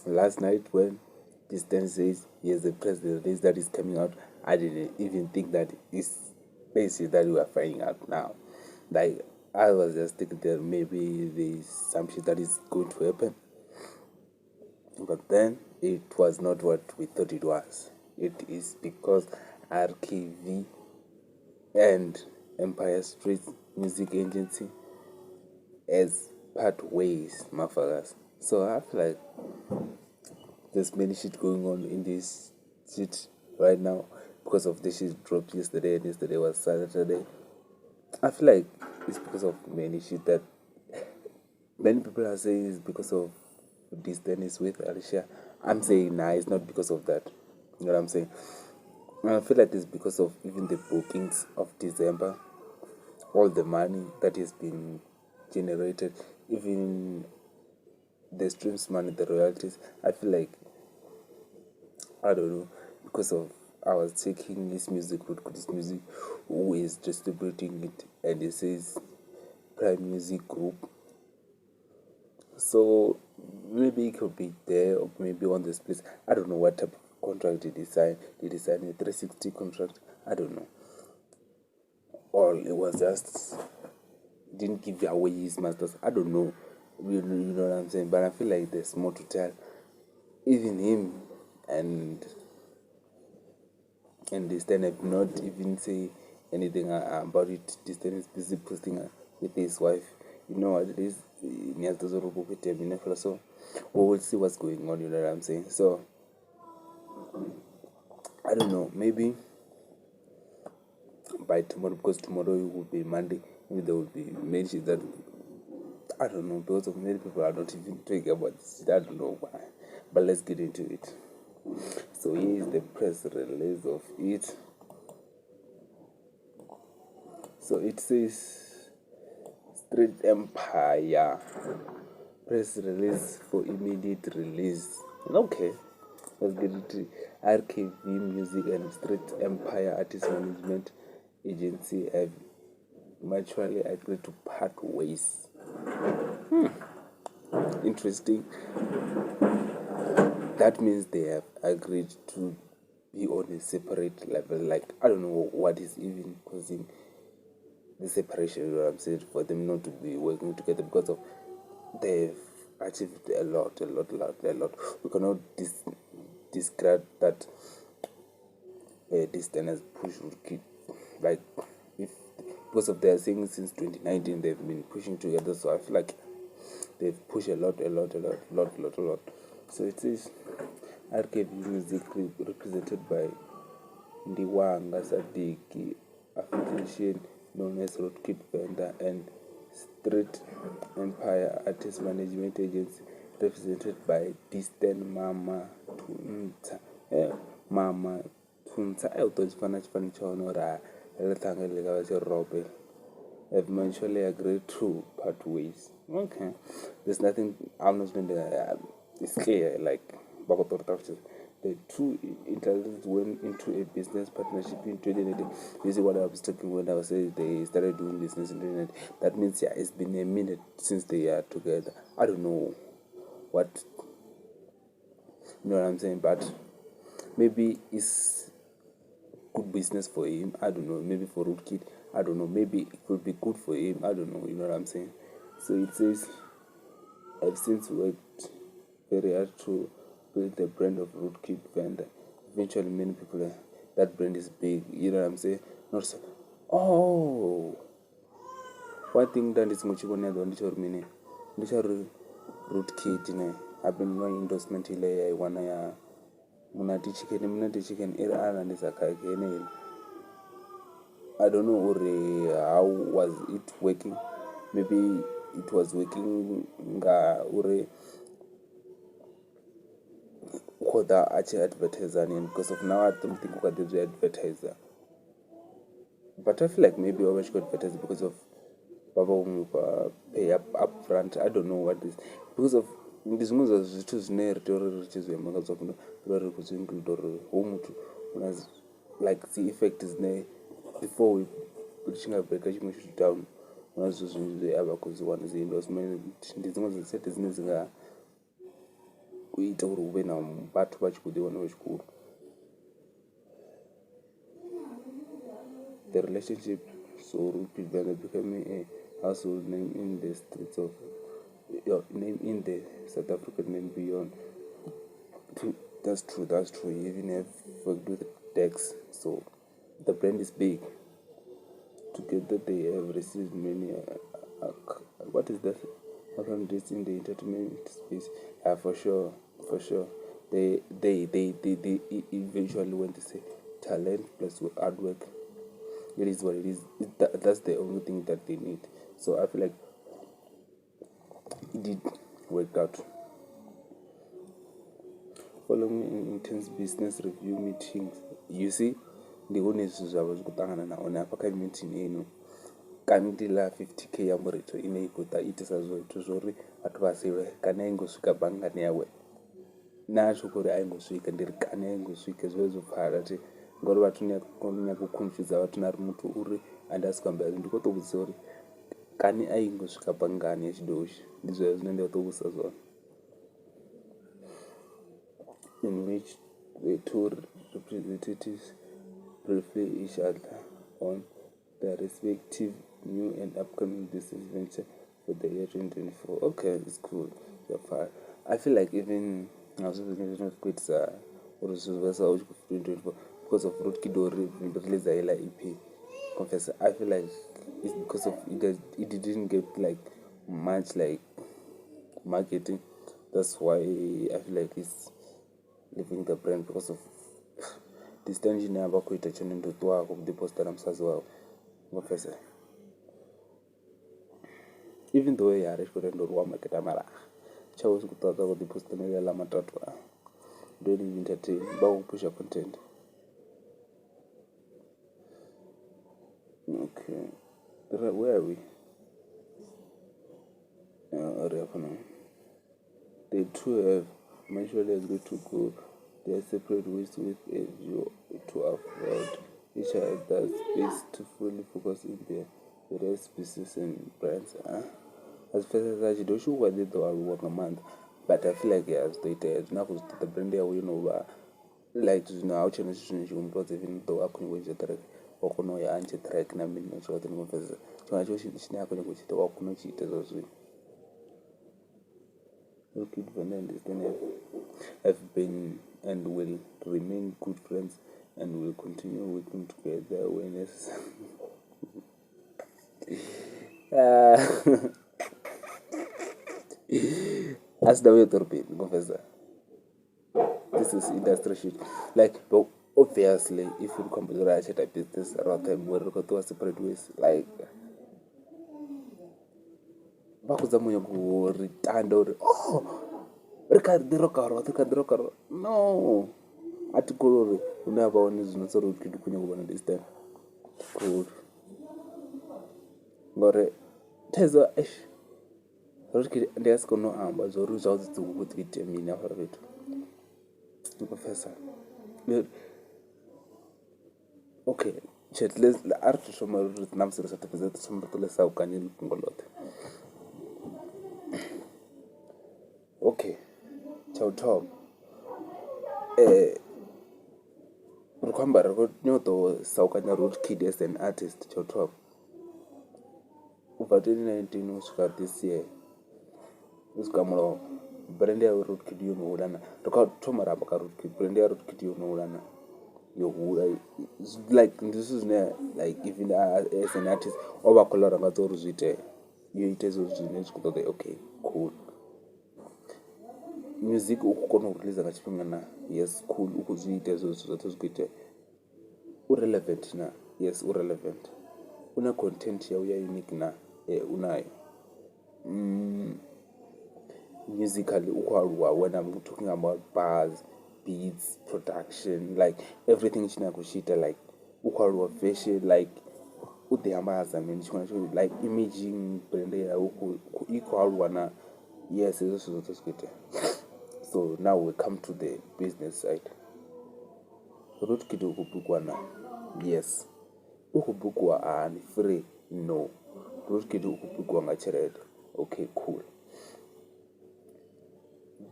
Last night when Distance says here's the press release that is coming out, I didn't even think that it's basically that we are finding out now. Like, I was just thinking that maybe there's some shit that is going to happen. But then it was not what we thought it was. It is because RKV and Empire Street Music Agency has part ways, motherfuckers. So I feel like there's many shit going on in this shit right now because of this shit dropped yesterday, and yesterday was Saturday. I feel like it's because of many shit that many people are saying is because of this tennis with Alicia. I'm saying nah, it's not because of that. You know what I'm saying? And I feel like it's because of even the bookings of December, all the money that has been generated, even the streams money, the royalties. I feel like, I don't know, because of I was checking his music, this music, who is distributing it, and it says Prime Music Group. So maybe it could be there, or maybe on this place. I don't know what type of contract did he sign. Did he sign a 360 contract? I don't know. Or it was just didn't give away his masters. I don't know. You know what I'm saying? But I feel like there's more to tell. Even him and this then have not even say anything about it. This then is busy posting with his wife. You know what it is? So we will see what's going on, you know what I'm saying? So I don't know, maybe by tomorrow, because tomorrow it will be Monday, maybe there will be mentions that, I don't know, because of many people are not even talking about this. I don't know why, but let's get into it. So here is the press release of it. So it says Street Empire press release for immediate release. Okay, let's get it. RKV Music and Street Empire Artist Management Agency have mutually agreed to part ways. Interesting. That means they have agreed to be on a separate level. Like, I don't know what is even causing the separation, you know what I'm saying, for them not to be working together, because of they've achieved a lot, a lot, a lot, a lot. We cannot describe that this has pushed Rootkid, like, if because of their saying since 2019 they've been pushing together. So I feel like they've pushed a lot, a lot, a lot, lot, lot, a lot. So it is RKV Music represented by Ndiwanga Sadiki, affiliation known as Rootkid Venda, and Street Empire Artist Management Agency represented by Distant Mama Tunta. Mama Tunta, have mutually agreed to part ways. Okay, there's nothing, I'm not going to, it's clear, like, the two entities went into a business partnership in 2019. You see what I was talking when I was saying they started doing business in 2019. That means, yeah, it's been a minute since they are together. I don't know what, you know what I'm saying, but maybe it's good business for him. I don't know. Maybe for Rootkid, I don't know. Maybe it could be good for him. I don't know. You know what I'm saying? So it says, I've since worked very hard to build the brand of Rootkid Venda. Eventually, many people, that brand is big. You know what I'm saying? Not so. Oh, one thing that is much more than the Rootkid. Ne, I've been running endorsement ile wana ya Munati Chicken I don't know how was it working. Maybe it was working nga uri khoda achi advertiser, because of now I don't think we could advertiser. But I feel like maybe we should advertise because of Baba pay up front. I don't know what is because of ndi zwiṅwe zwa zwithu zwine ri tea uri ri tshi zwi amba nga zwa ri khou zwi include uri hoyu muthu una like dzi effect dzine before we tshi nga breaker tshiṅwe tshithu down huna zwithu zwinzhi zwe a vha khou zwi wana dzi endorsement ndi dziṅwe dza tshelede dzine dzi nga ita uri hu vhe na vhathu vha tshi khou ḓi wana vha tshi khou. The relationship saw Roodkid Venḓa becoming a household name in the streets of name in the South African and beyond. That's true, that's true. He even have worked with Dex, so the brand is big. Together they have received many what is that accolades in the entertainment space. Yeah, for sure, for sure. They eventually went to say talent plus hard work. It is what it is. That's the only thing that they need. So I feel like it did work out. Following in intense business review meetings, you see, ndi hone zwithu zwa vha zwi khou ṱangana na hone hafha kha meeting ino kani ndi ḽa 50K ya muritho ine i khou ḓa itisa zwithu zwo uri vhathu vha si lwe kani a i ngo swika banngani yawe na a tshi khou ri a i ngo swika ndi ri kani a i ngo swika zwi vha zwo pfala thi ngori vhathu ni a kona u nyaga u confuse vhathu na ri muthu uri ende a si khou amba hezwi ndi khou tou vhudzisa uri kani a i ngo swika banngani ya tshidoshi ndi zwezwo zwine nda tou vhudzisa zwone. In which the two representatives briefly each other on their respective new and upcoming business venture for the year 2024. Okay, it's cool. You're fine. I feel like even na zwithu zwine zwi khou itisa uri zwithu zwi vha u tshi khou 2024 because of Roodkid release heiḽa EP. Confess, I feel like it's because of it, it didn't get like much like marketing. That's why I feel like it's leaving the brand because of distance ine a vha khou ita tshone ndi u ṱuwa a khou ḓi posta na musadzi wawe. Confess, even though ya ri tshi khou tenda uri wa maketa mara tshawe si khou ṱoḓa khou ḓi posta na ḽa matatu a don't even entertain vha khou phusha content. Okay, where are we? Ri hafha. The two have mutually agreed to go their separate ways with a view to afford each other space to fully focus in their various business and brands. A zwi pfesesa tshidoshi u kha ḓi ḓo aluwa nga maanḓa but I feel like ya zwi ḓo itea zwine a khou zwi ṱoḓa brand yawe yo no vha like zwino a hu tshena zwithu zwine tshiṅwe muthu even though a khou nyanga u ntsha track wa kona u ya a ntshe track na mini na tshoṱhe ni khou pfesesa tshiṅwe na tshiṅwe tshine a khou nyanga u tshi ita wa kona u tshi ita zwa zwino. Roodkid Venḓa and Distance have been and will remain good friends and will continue working together when necessary. A si ndavha ya ḓoroboni confessor. This is industry shit like but obviously if ri khou amba uri a tshi ita business roṱhe ngori ri khou ṱuwa separate ways like vha khou zama u nyaga u ri tanda uri oh ri kha ḓi roka roṱhe kha ḓi roka roṱhe no a thi kholwi uri hune a vha hone zwino dza uri ndi khou nyaga u vhona this time cool ngori thaidzo eish ndi nga si kone u amba zwa uri zwavhuḓi hu khou ḓi itea mini hafhaḽa fhethu ndi khou pfhesesa okay a ri tou thoma ri na musi ri sathu fhedza ri thoma ri ṱole saukanya heḽi fhungo ḽoṱhe. Okay tsha u thoma ri khou amba ri khou nyanga u tou saukanya Roodkid as an artist tsha u thoma u bva 2019 u swika this year u swika mulovha brand ya Roodkid yo no hula na, ri khou thoma ra amba kha Roodkid brand ya Roodkid yo no hula na yo hula like ndi zwithu zwine like even as an artist o vha a khou ḽora nga zwa uri zwi itee yo ita hezwo zwine zwi khou ṱoḓea okay cool. Music u khou kona u release nga tshifhinga na, yes cool u khou zwi ita hezwo zwithu zwoṱhe zwi khou itea. U relevant na, yes u relevant. U na content yawe ya unique na, ee u nayo. Musically u khou aluwa when I'm talking about bars, beats, production like everything tshine a khou tshi ita like u khou aluwa fashion like u ḓi ambadza mini tshiṅwe na tshiṅwe like imaging brand yawe i khou aluwa na, yes hezwo zwithu zwoṱhe zwi khou itea. So now we come to the business side. Roodkid u khou bukiwa na, yes u khou bukiwa hani free no, Roodkid u khou bukiwa nga tshelede okay cool.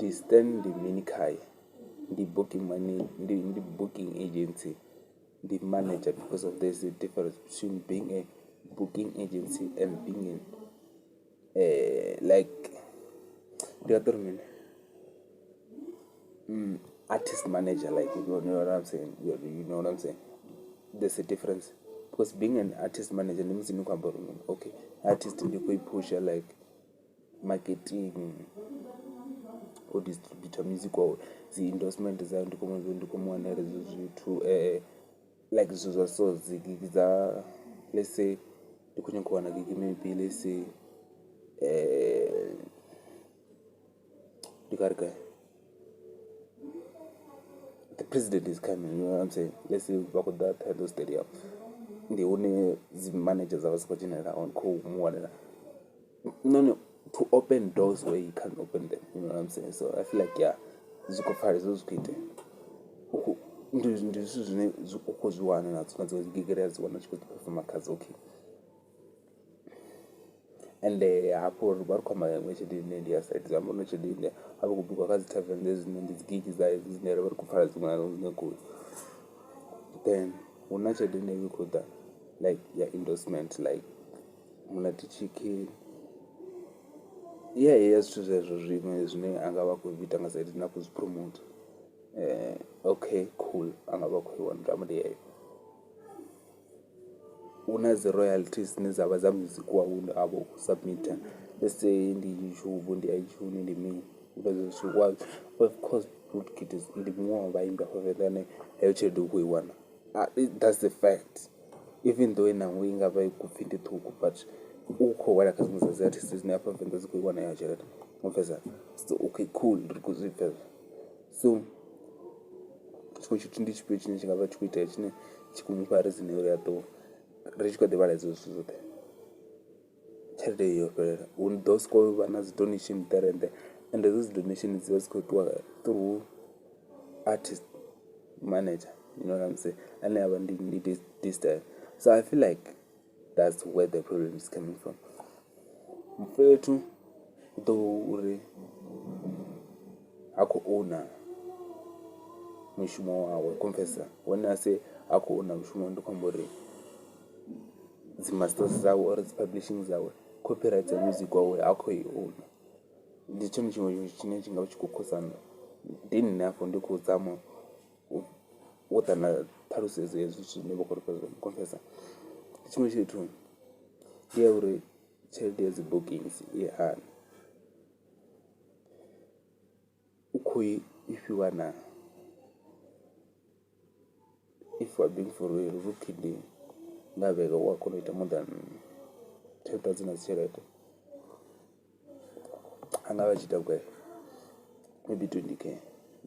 Distan ndi mini khaye, ndi booking money, ndi booking agency, ndi manager because of there's a difference between being a booking agency and being an like ndi nga tori mini artist manager, like you know what I'm saying, you know what I'm saying, there's a difference because being an artist manager ndi musi ni khou amba uri okay artist ndi khou i phusha like marketing, u distributor music wawe, dzi endorsement dzawe ndi khou ndi khou mu wanela hezwo zwithu like zwithu zwa so dzi gig dza let's say ndi khou nyanga u wana gig maybe let's say ndi nga ri gai, the president is coming, you know what I'm saying, let's say vha khou ḓa Thohoyandou stadium, ndi hune dzi manager dza vha dzi khou dzhenelela hone khou mu wanela nahone to open doors where you can't open them, you know what I'm saying. So I feel like yeah, zwi khou pfala hezwo zwi khou itea, ndi zwithu zwine u khou zwi wana nadzo na dziṅwe dzi gig ri a dzi wana tshi khou perform khadzo, okay. Ende hafho ri vha ri khou amba nga iṅwe tshelede ine ndi ya side, zwi amba uri tshelede ine a vha khou bukiwa kha dzi tavern dzedzi dzine ndi dzi gig dza dzine ra vha ri khou pfala dziṅwe na dziṅwe kule. Then hu na tshelede ine i khou ḓa like ya endorsement like Munati Chicken, yeah zwithu zwezwo zwiṅwe zwine a nga vha a khou ita nga side zwine a khou zwi promote. Okay cool a nga vha a khou i wana ndi yeyo. Hu na dzi royalties dzine dza vha dza music wawe une a vha o submitter, let's say ndi YouTube, ndi iTunes, ndi mini, hu na zwithu wa of course Rootkeat ndi muṅwe wa vhaimbi hafha Venḓa ane heyo tshelede u khou i wana, that's the fact even though nangwe i nga vha i khou pfhi ndi ṱhukhu but u khou wela kha dziṅwe dza dzi artist dzine hafha Venḓa dzi khou i wana heyo tshelede, wa pfhesesa. So okay cool ri khou zwi pfhesesa. So tshiṅwe tshithu ndi tshifhio tshine tshi nga vha tshi khou itea tshine tshi khou mufha reason ya uri a ṱuwe ri tshi khou ḓi vhala hezwo zwithu zwoṱhe, tshelede yo fhelela hu ḓo sokou vha na dzi donation there and there and hedzo dzi donation dzi vha dzi khou itiwa through artist manager, you know what I'm saying, ane avha ndi Distan. So I feel like that's where the problem is coming from. Mfethu u ḓo uri ha khou owner mushumo wawe khou pfhesesa, when I say ha khou owner mushumo ndi khou amba uri dzi masters dzawe or dzi publishing dzawe, copyright ya music wawe ha khou i owner. Ndi tshone tshiṅwe tshine tshi nga vha tshi khou khosa nndwa, ndi nṋe hafho ndi khou zama u ḓa na ṱhalutshedzo ya zwithu zwine vha khou ri fha zwone, khou pfhesesa. Tshiṅwe tshithu ndi ya uri tshelede ya dzi bookings i hani, u khou i fhiwa naa, if we are being for real Rootkeat nga vhege u a kona u ita more than 10,000 ya dzi tshelede, a nga vha a tshi ita vhugai maybe 20K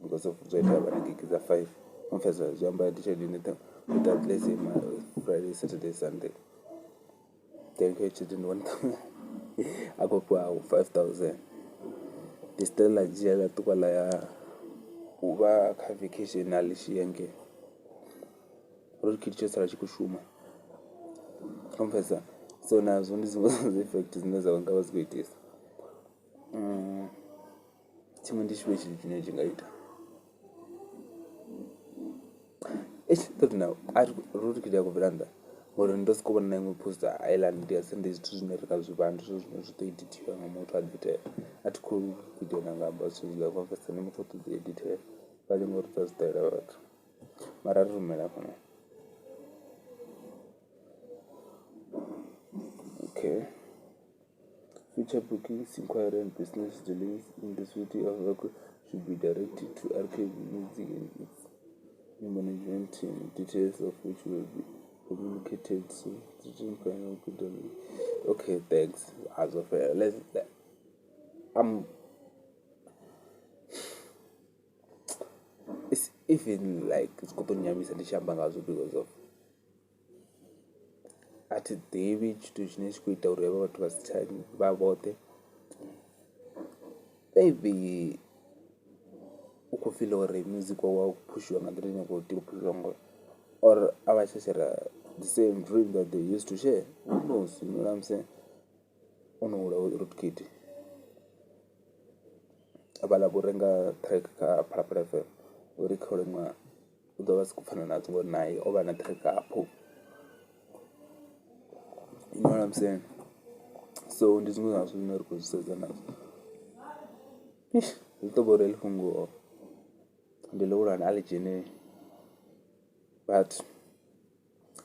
because of zwa ita vha na gig dza five, wa pfhesesa, zwi amba ndi tshelede ine u ita let's say Friday, Saturday, Sunday, then kha heyo tshelede ndi 1000 a khou fhiwa 5000. Distan ḽa dzhia ḽa ṱuwa ḽa ya u vha kha vacation a ḽi shia hangei, Rootkeat tsho sala tshi khou shuma, wa pfhesesa. So nazwo ndi dziṅwe dza dzi effect dzine dza nga vha dzi khou itisa. Tshiṅwe ndi tshifhio tshithu tshine tshi nga ita, eish na Rootkeat a khou bvela nnḓa ngori ndo sokou vhona na iṅwe post heiḽani ndi asi ndi zwithu zwine ri nga zwi vhala, ndi zwithu zwine zwi ḓo edithiwa nga muthu a ḓi itela, a thi khou video nda nga amba zwithu zwiḽa wa pfhesesa ndi muthu o ḓo ḓi edithela vha nyanga uri dza zwi ṱalela vhathu mara ri rumela hafhanoni. Okay. Future bookings, inquiry and business dealings in the city of Vhembe should be directed to RKB Music and its new management team, details of which will be communicated soon. Okay, thanks. As of let's I'm it's even like it's khou tou nyamisa ndi tshi amba ngazwo because of a thi ḓivhi tshithu tshine tshi khou ita uri havha vhathu vha si tsha vha vhoṱhe, maybe u khou fiḽa uri music wawe a u phushiwa nga nḓila ine wa khou tea u phushiwa ngayo or a vha tsha shera the same dream that they used to share, who knows, you know what I'm saying. O no hula Rootkeat Vhaḽa vho renga track kha Phalaphala FM uri khalaṅwaha u ḓo vha a si khou pfana nadzo ngori naye o vha na track hafho, you know what I'm saying. So ndi zwiṅwe zwa zwithu zwine ri khou zwi sedza nazwo. Zwi ḓo vha uri heḽi fhungo ndi ḽihulwane a ḽi dzheneli but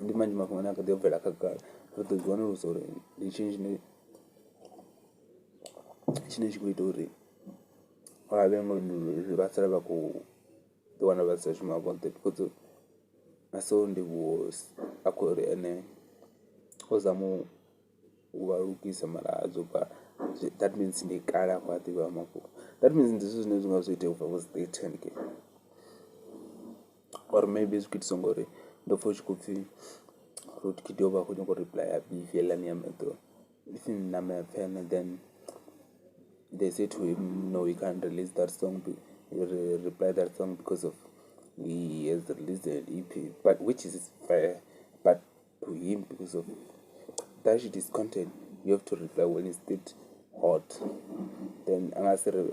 ndi manzhi mafhungo ane a kha ḓi bvela khagala, ri ḓo dzi wanulusa uri ndi tshini tshine tshine tshi khou ita uri vha vhe vha sala vha khou ḓi wana vha si tsha shuma vhoṱhe because na so Ndivhuwo a khou ri ene o zama u vha lugisa mara a zwo bala that means ndi kale a khou a ḓivha mafhungo, that means ndi zwithu zwine zwi nga zwo itea ubva vho dzi 30 hanengei or maybe zwi khou itiswa ngori ndo pfha hu tshi khou pfhi Road Kid o vha a khou nyanga u replaya beef heiḽani ya Metro if ṋama ya pfene then they say to him no, he can't release that song, reply that song because of he has released an EP, but which is fair, but to him, because of that shit is content, you have to reply when it's still hot. Then a nga si ri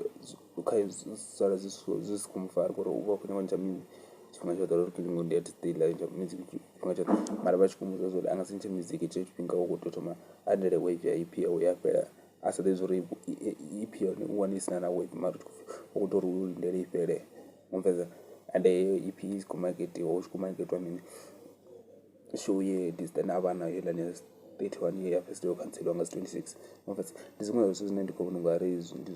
kha sala zwi si khou mu fara ngori u vha a khou nyanga u ntsha music tshifhinga tshoṱhe uri feeling ndi ya still ntsha music tshifhinga tshoṱhe, mara vha tshi khou muvhudza uri a nga si ntshe music hetsho tshifhinga u khou tea u thoma a lindele wave ya EP yawe ya fhela a sa ḓivhi uri EP ya hone u wane i sina na wave mara u khou tea uri u lindele i fhele wa pfhesesa. Ende heyo EP i si khou maketiwa hu tshi khou maketiwa mini show ye Distan a vha nayo heiḽani ya 31 ye ya fhedzisela yo khantseliwa nga dzi 26 wa pfhesesa. Ndi zwiṅwe zwa zwithu zwine ndi khou vhona u nga ri ndi.